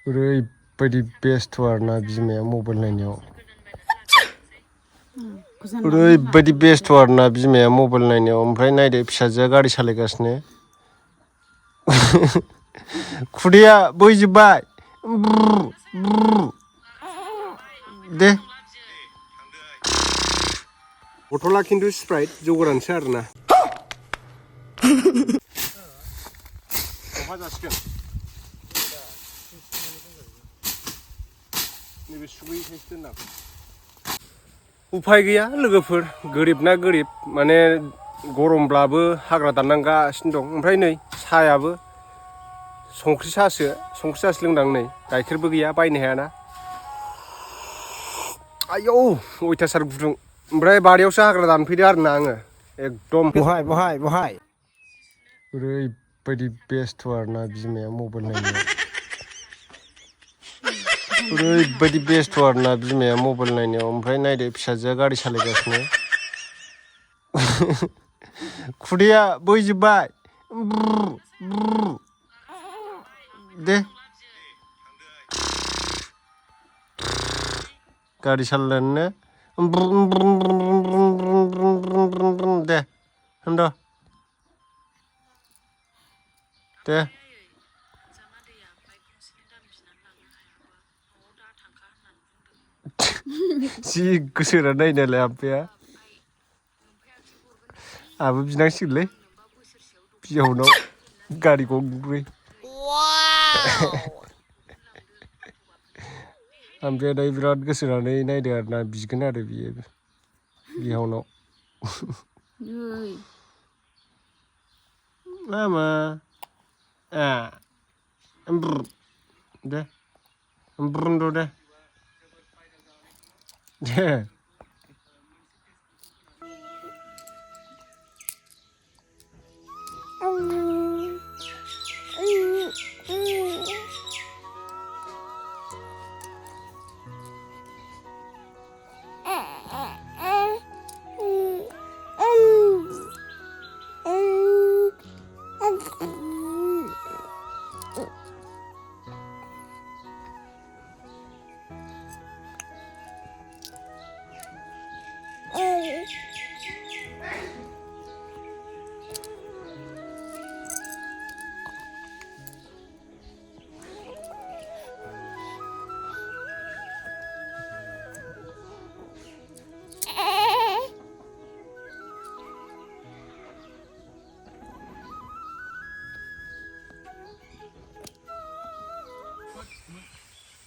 ओरैबायदि बेस्थ' आरोना बिमाया मबाइल नायनायाव ओरैबायदि बेस्थ' आरोना बिमाया मबाइल नायनायाव ओमफ्राय नायदो फिसाजोआ गारि सालायगासिनो खुदैया बोहैजोब्बाय दे बथला खिन्थु स्प्राइट जौ गोरानसो आरोना अहा जासिगोन नैबे सुगैयैखायसो दोनदां उफाय गैया लोगोफोर गोरिब ना गोरिब माने गरमब्लाबो हाग्रा दाननांगासिनो दं ओमफ्राय नै साहायाबो संख्रि साहासो लोंदां नै गाइखेरबो गैया बायनो हायाना आयौ अयथासार गुदुं ओमफ्राय बारियावसो हाग्रा दानफैदो आरोना आङो एकदम बहाय ओरैबायदि बेस्थ' आरोना बिमाया मबाइल नायनायाव ओरैबायदि बेस्थ' आरोना बिमाया मबाइल नायनायाव ओमफ्राय नायदो फिसाजोआ गारि सालायगासिनो खुदैया बोहैजोब्बाय दे गारि सालायनानैनो दे होनद' दे जि गोसोरा नायनायालाय आमफाया आंहाबो बिनांसिगोनलै बिहावनाव गारि गंब्रै आमफाया दायो बिराद गोसो होनानै नायदों आरोना बिगोन आरो बियो बिहावनाव मामा दे दे दे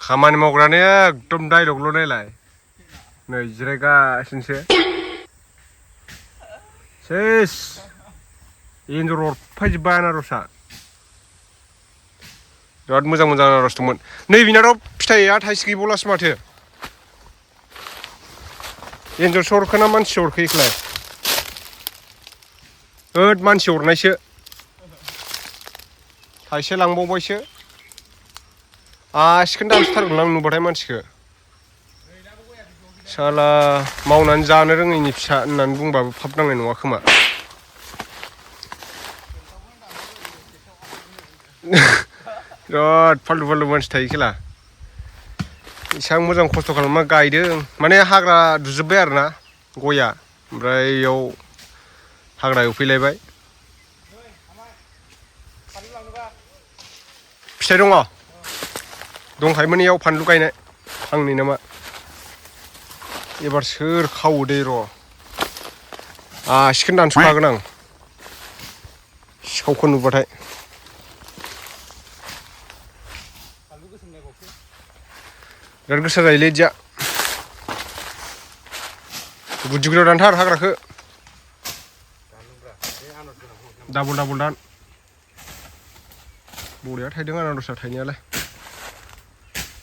खामानि मावग्राने एकदम डाइलगल' नायलाय नै जिरायगासिनोसो सेस एन्जर अरफायजोब्बाय आनारसआ बिराद मोजां आनारस दंमोन नै बिनाथ' फिथाइया थाइसे गैबावलासो माथो एन्जरसो अरखोना मानसि अरखो इखौलाय होद मानसि अरनायसो थाइसे लांबावबायसो आसिखौनो दानस'थारगोन आं नुबाथाय मानसिखौ साला मावनानै जानो रोङैनि फिसा होननानै बुंबाबो फाब नांनाय नङा खोमा बिराद फाल्थु मानसि थायो खेला एसेबां मोजां खस्थ' खालामना गायदों माने हाग्रा दुजोब्बाय आरोना गया ओमफ्राय इयाव हाग्रा एवफैलायबाय फिथाइ दङ दंखायोमोन इयाव फानलु गायनाय आंनि नामा एबार सोर खावो दे र' आसिखौनो दानस'खागोन आं सिखावखौ नुबाथाय बिराद गोसा जायोलै इदिया गुदि गुदियाव दानथार हाग्राखौ डाबल दान बरिया थायदों आनारसआ थायनायालाय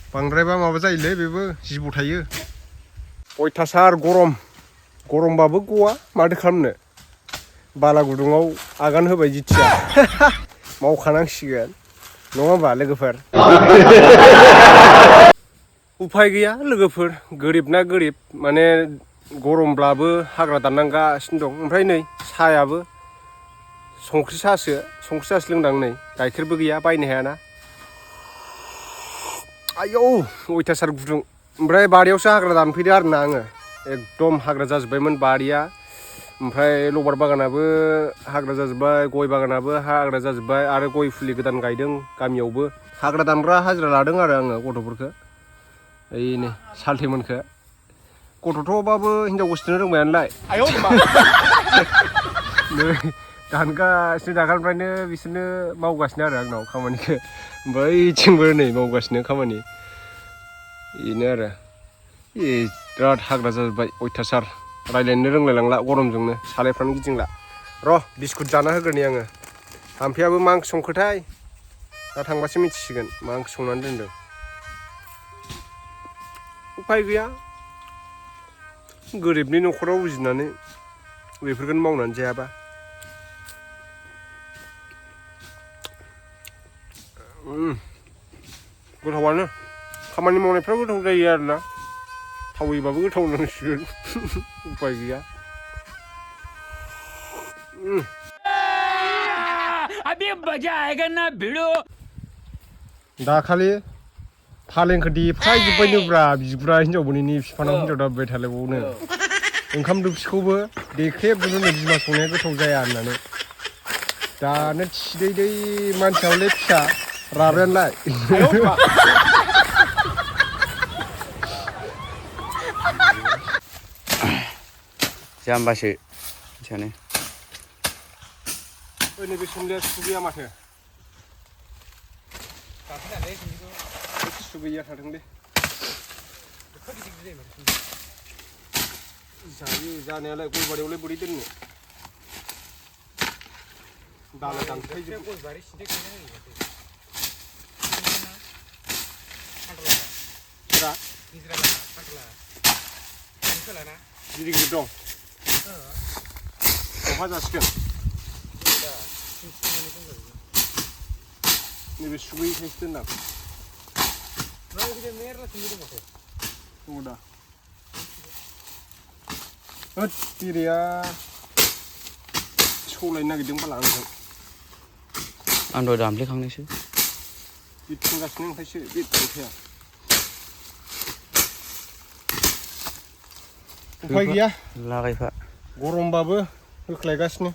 बांद्रायबा माबा जायोलै बेबो जिबौ थायो अयथासार गरमबाबो गवा माथो खालामनो बाला गुदुङाव आगान होबाय जिथिया मावखानांसिगोन नङा होमबा लोगोफोर उफाय गैया लोगोफोर गोरिब ना गोरिब माने गरमब्लाबो हाग्रा दाननांगासिनो दं ओमफ्राय नै साहायाबो संख्रि साहासो लोंदां नै गाइखेरबो गैया बायनो हायाना आयौ अयथासार गुदुं ओमफ्राय बारियावसो हाग्रा दानफैदो आरोना आङो एकदम हाग्रा जाजोब्बायमोन बारिया ओमफ्राय लबार बागानाबो हाग्रा जाजोब्बाय गय बागानाबो हाग्रा जाजोब्बाय आरो गय फुलि गोदान गायदों गामियावबो हाग्रा दानग्रा हाजिरा लादों आरो आङो गथ'फोरखौ ओइनै सालथेमोनखो गथ'थ'बाबो हिनजाव गोसोथोनो रोंबायानोलाय दानगासिनो दागानिफ्रायनो बिसोरनो मावगासिनो आरो आंनाव खामानिखौ ओमफ्राय ओइथिंबो नै मावगासिनो खामानि बेनो आरो बिराद हाग्रा जाजोब्बाय अयथासार रायज्लायनो रोंलायलांला गरमजोंनो सालायफ्रानो गिदिंला र' बिस्कुट जाना होग्रोनि आङो हाम्फेयाबो मा ओंख्रि संखोथाय दा थांबासो मिथिसिगोन मा ओंख्रि संनानै दोनदों उफाय गैया गोरिबनि न'खराव उजिनानै बेफोरखौनो मावनानै जायाबा गोथावानो खामानि मावनायफ्राबो गोथाव जायो आरोना थावैबाबो गोथाव नांसिगोन उफाय गैया अभी मजा आएगा ना भिड़ो दाखालि फालेंखौ देफायजोब्बायनोब्रा बिगुरा हिनजावफोरनि बिफानाव हिनजाव दाबबाय थालायबावनो ओंखाम दोबसिखौबो देख्रेबजोबनो बिमा संनाया गोथाव जाया होननानै दानो थिदै दै मानसियावलाय फिसा राबायानोलाय जाम्बासो सानो नैबे संलिया सुगैया माथो सुगैया थादों दे जायो जानायालाय गय बारियावलाय बोरै दोननो दालाय दानफायजोब गिदिर गिदिर दं अखा जासिगोन नैबे सुगैयैखायसो दोनदां दङ दा होद बेरेया सौलायनो नागिरदों बाला आंजों आं दहाय दामफ्लेखांनायसो बिरथिंगासिनो ओंखायसो बे थाया उफाय गैया लागायफा गरमबाबो होख्लायगासिनो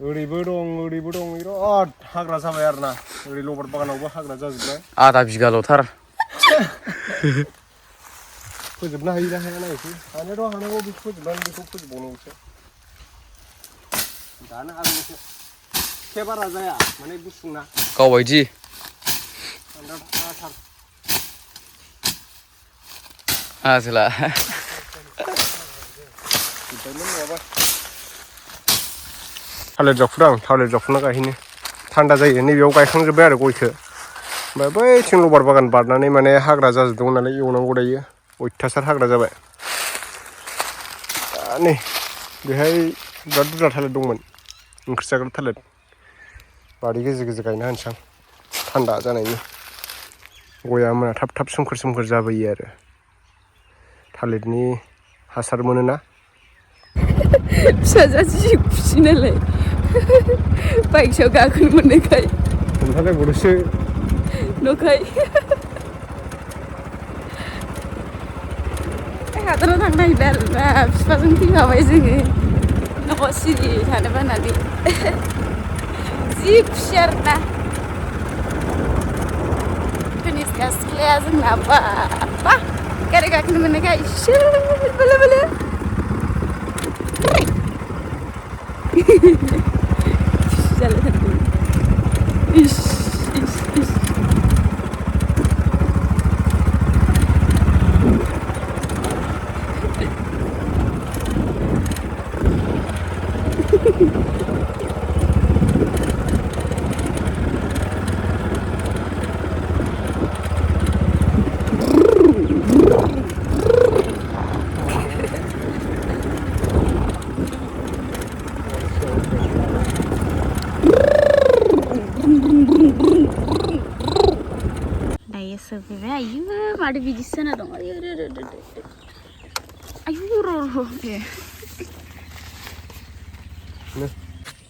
ओरैबो दं बिराद हाग्रा जाबाय आरोना ओरै लबार बागानावबो हाग्रा जाजोब्बाय आधा बिगाल'थार फोजोबनो हायो ना हाया नायसै हानायाथ' हानांगौ बेखौ फोजोबनानै बेखौ फोजोबबावनांगौसो दानो हागोनसो एसे बारा जाया माने गुसुंना गावबायदि आसोला थालिर जावखुदां थालिर जावखुना गायहैनो थान्दा जायो नैबेयाव गायखांजोब्बाय आरो गयखौ ओमफ्राय बैथिं लबार बागान बारनानै माने हाग्रा जाजोबदोंमोन नालाय एवनांगौ दायो अयथासार हाग्रा जाबाय नै बेहाय बिराद बुरजा थालिर दंमोन ओंख्रि जाग्रा थालिर बारि गेजेर गेजेर गायना होनोसै आं थान्दा जानायनि गया मोना थाब थाब सोमखोर जाबोयो आरो थालिरनि हासार मोनोना फिसाजोआ जि खुसि नालाय बाइक सायाव गाखोनो मोननायखाय खोन्थालायबावदोसो नखाय हादानाव थांनो नागिरदों आरोना बिफाजों फैखाबाय जोङो न'आव सिरि थानो बानानै जि खुसि आरोना कनिष्का सिख्लाया जोंना बाबा गारि गाखोनो मोननायखाय इसोर बोलो बोलो जालायथारदों इस सफैबाय आयु माथो बिदिसो जाना दं आयु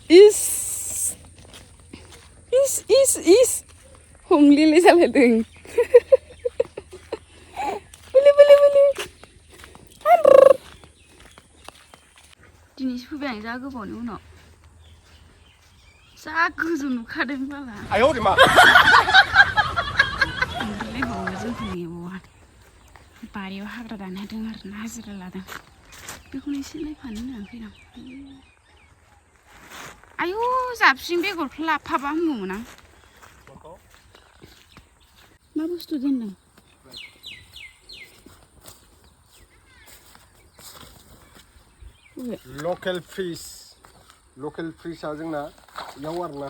इस हमलेले जालायदों दिनैसो फैबाय आं जा गोबावनि उनाव जा गोजौ नुखादों बाला 哎呦我的妈！ ओंखारलायबावो जोंखौ नेबावा बारियाव हाग्रा दाननो होदों आरो ना हाजिरा लादों बेखौनो एसे नायफानो होननानै फैदों आयु जाबसिं बेगरखौ लाफाबा हामगौमोन आं मा बुस्थु दोनदों लकेल फ्रिजआ जोंना इयाव आरोना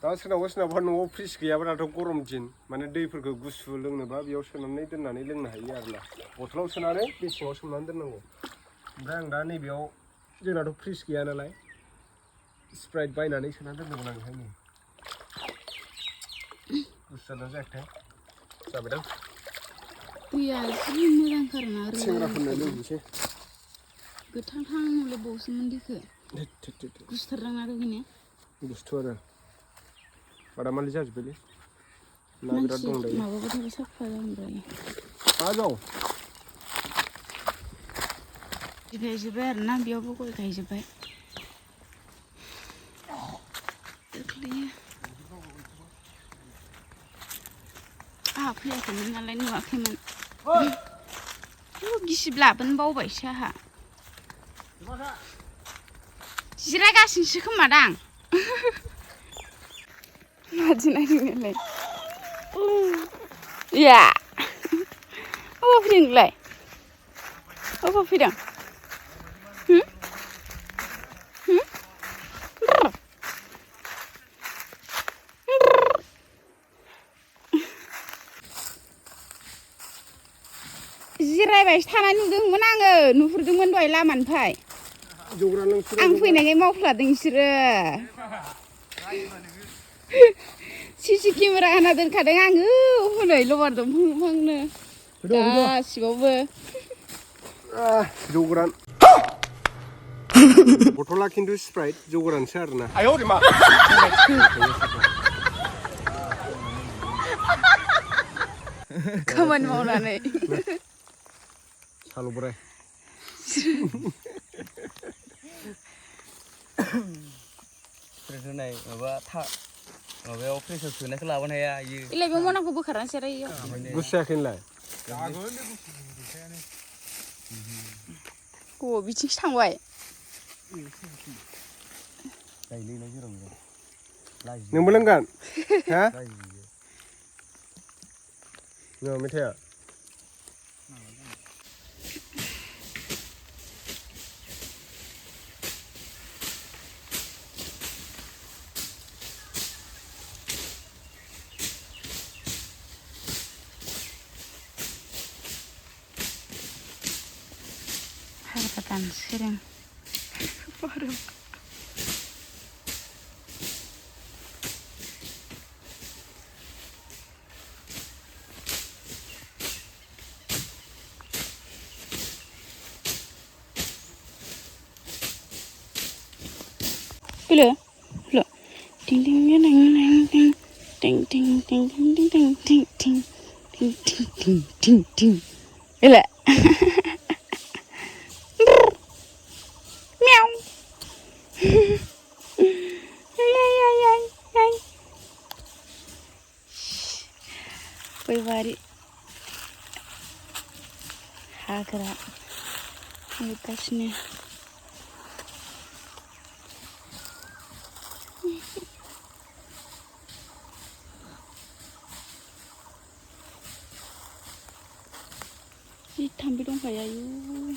दा सोरनावबा न'आव फ्रिज गैयाबा दाथ' गरम दिन माने दैफोरखौ गुसु लोंनोबा बेयाव सोनानै दोननानै लोंनो हायो आरोना बथलाव सोनानै दै सिङाव सोमनानै दोननांगौ ओमफ्राय आं दा नैबेयाव जोंनाथ' फ्रिज गैया नालाय स्प्राइट बायनानै सोनानै दोनदोंमोन आं ओंखायनो गुसु जादों जायाखै जाबायदां दैया जि मोजांथारना सेंग्राफोरनो लोंनोसै गोथांथां हले बावसोमोन दैखौ गुसुथारदांना दुगैनो गुसु आरो बादामालि जाजोब्बायलै ना बिराद दं दायो माबाबो थाबा साफा जागोन बाजाव गायजोब्बाय आरो ना बेयावबो गय गायजोब्बाय दोख्लैयो आहा फैयाखैमोन नालाय नुवाखैमोन गिसिब लाबोनो बावबायसो आहा जिरायगासिनोसो खोमादां मादि नायदों नोंलाय या अबाव फैदों नोंलाय अबाव फैदों जिरायबायसो थानाय नुदोंमोन आङो नुहुरदोंमोन दहाय लामानिफ्राय आं फैनायखाय मावफ्लादों बिसोरो सिसि केमेरा होना दोनखादों आङो हनै लबार दंफां दंफांनो गासिबावबो जौ गोरान बथला खिन्थु स्प्राइट जौ गोरानसो आरोना खामानि मावनानै साल' बोराय होनाय माबायाव फ्रेसाव सोनायखौ लाबोनो हाया इयो इलाय बे मनाखौ बोखारनानै सेरायो गुसु जायाखै नोंलाय बिथिंसो थांबाय नोंबो लोंगोन हा मेथाइआ हाग्रा दानसोदों Look. Ding ding ding ding ding ding ding ding ding ding ding ding ding ding ding ding ding. Look. Meow. Wait, buddy. Hagra. You catch me. Ih, tampil dong kayak you.